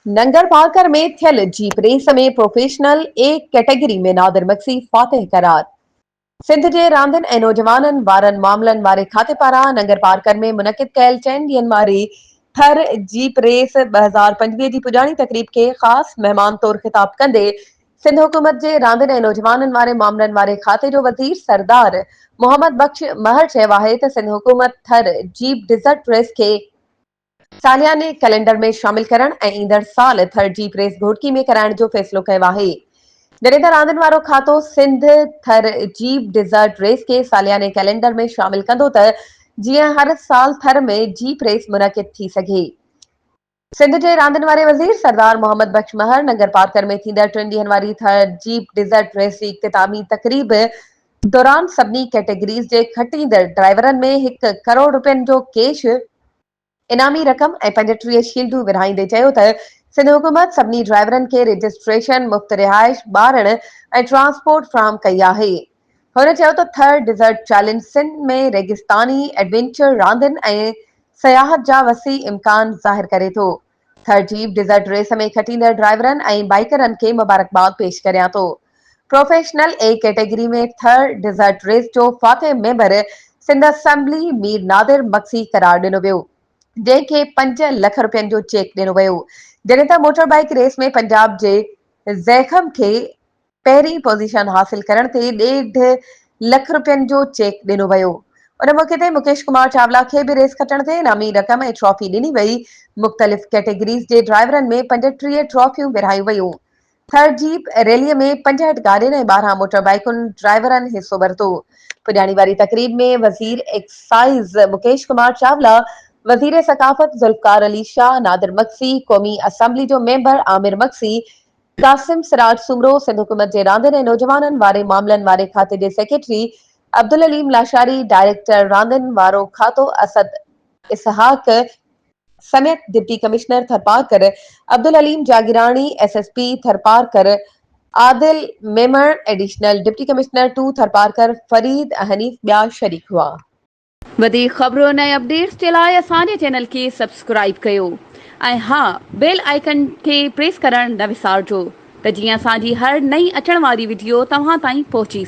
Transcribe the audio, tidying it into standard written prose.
ننگرپارڪر ۾ ٿيل jeep race ۾ professional A category ۾ Nadir Magsi فاتح قرار. سنڌ جي راندين ۽ نوجوانن وارن معاملن واري کاتي پاران ننگرپارڪر ۾ منعقد ڪيل چئن ڏينهن واري ٿر جيپ ريس 2025 جي پڄاڻي تقريب کي خاص مهمان طور خطاب ڪندي سنڌ حڪومت جي راندين ۽ نوجوانن واري معاملن واري کاتي جو وزير سردار محمد بخش مهر چيو آهي ته سنڌ حڪومت ٿر جيپ ڊيزرٽ ريس کي سالياني ڪئلينڊر ۾ شامل ڪرڻ ۽ ايندڙ سال ٿر جيپ ريس گهوٽڪي ۾ ڪرائڻ جو فيصلو ڪيو آهي. جڏهن ته راندين وارو کاتو سنڌ ٿر جيپ ڊيزرٽ ريس کي سالياني ڪئلينڊر ۾ شامل ڪندو ته جيئن هر سال ٿر ۾ جيپ ريس منعقد ٿي سگهي. سنڌ جي راندين واري وزير سردار محمد بخش مهر ننگرپارڪر ۾ ٿيندڙ ٽن ڏينهن واري ٿر جيپ ڊيزرٽ ريس جي اختتامي تقريب دوران سڀني ڪيٽيگريز جي کٽيندڙ ڊرائيورن ۾ هڪ ڪروڙ رپين جو ڪيش انعامي رقم ۽ 35 شيلڊون ورهائيندي چيو ته سنڌ حڪومت سڀني ڊرائيورن کي رجسٽريشن، مفت رهائش، ٻارڻ ۽ ٽرانسپورٽ فراهم ڪئي آهي. هن چيو ته ٿر ڊيزرٽ چئلينج سنڌ ۾ ريگستاني ايڊوينچر راندين ۽ سياحت جا وسيع امڪان ظاهر ڪري ٿو. ٿر جيپ ڊيزرٽ ريس ۾ کٽيندڙ ڊرائيورن ۽ بائيڪرن کي مبارڪباد پيش ڪريان ٿو. Professional A category ۾ Thar desert race جو فاتح ميمبر سنڌ اسيمبلي مير نادر مگسي قرار ڏنو ويو، جنهن کي پنج لک رپين جو چيڪ ڏنو ويو، جڏهن ته موٽر بائيڪ ريس ۾ پنجاب جي زيخم کي پهرين پوزيشن حاصل ڪرڻ تي ڏيڍ لک رپين جو چيڪ ڏنو ويو. ان موقعي تي مڪيش ڪمار چاولا کي به ريس کٽڻ تي انعامي رقم ۽ ٽرافي ڏني وئي. مختلف ڪيٽيگريز جي ڊرائيورن ۾ 35 ٽرافيون ورهايون ويون. ٿر جيپ ريلي ۾ 65 گاڏين ۽ 12 موٽر بائيڪن ڊرائيورن حصو ورتو. پڄاڻي واري تقريب ۾ وزير ايڪسائيز مڪيش ڪمار چاولا، وزير ثقافت ذوالفقار علي شاهه، نادر مگسي، قومي اسيمبلي جو ميمبر عامر مگسي، قاسم سراج سومرو، سنڌ حڪومت جي راندين ۽ نوجوانن واري معاملن واري کاتي جي سيڪريٽري عبدالعليم لاشاري، ڊائريڪٽر راندين وارو کاتو اسد اسحاق، سميت deputy commissioner Tharparkar Abdul Aleem Jagirani, S S P Tharparkar Adil Memon, additional deputy commissioner two Tharparkar Farid Hanif ٻيا شريڪ هئا. وڌيڪ خبرن ۽ اپڊيٽس جي لاء اسان جي چينل کي سبسڪرائيب ڪيو ۽ ها بيل آئيڪن کي پريس ڪرڻ نه وسارجو ته جيئن اسان جي هر نئين اچڻ واري وڊيو توهان تائين پهچي.